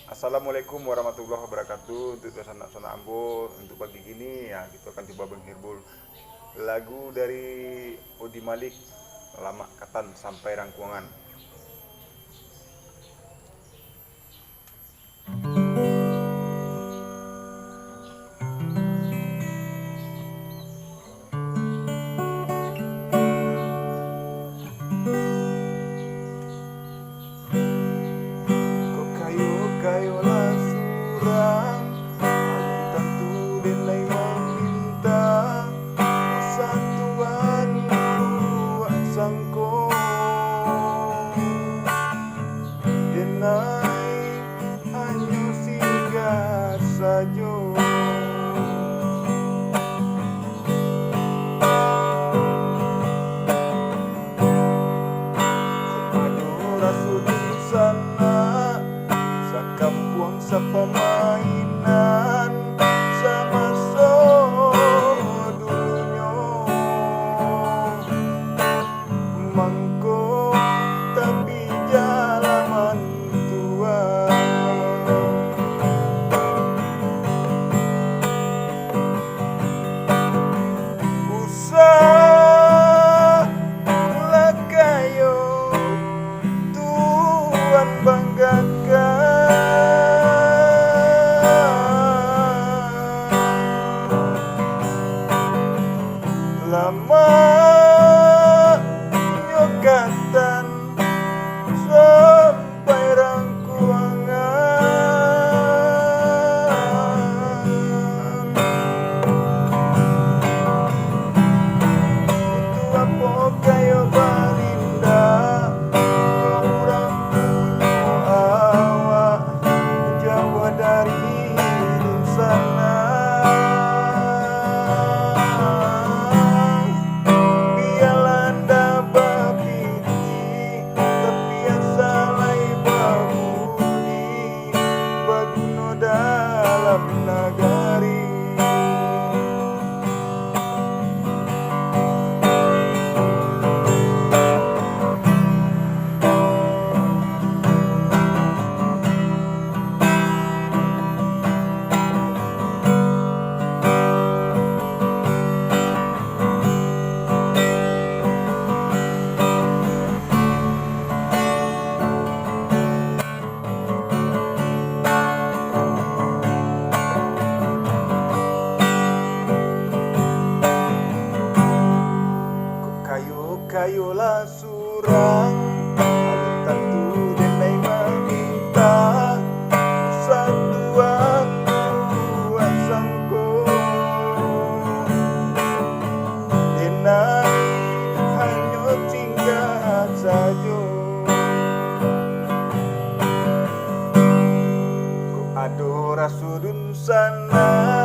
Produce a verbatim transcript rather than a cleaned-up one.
Assalamualaikum warahmatullahi wabarakatuh. Untuk sanak-sanak ambo, untuk pagi kini, ya, kita akan coba menghibur lagu dari Odi Malik, Lamak Katan Sampai Rangkuangan. Kok kayo-kayo lah surang, alun tantu den lai maminta, usah tuan buruak sangko. Den lai hanyo singgah sajo. Ado raso dunsanak, sakampuang sapamainan, samaso dulunyo. Mangko tapi jalaman tuan. Usah lah kayo tuan banggakan. Lamak nyo katan sampai rangkuangan. Itu apo kayo balinda, urang punyo awak. Jauah dari dunsanak, bialah ndak bapiti, tapi asa lai babudi, baguno dalam nagari. Kok kayo-kayo lah surang, alun tantu den lai maminta, usah tuan buruak sangko. Den lai hanyo singgah sajo. Kok ado raso dunsanak,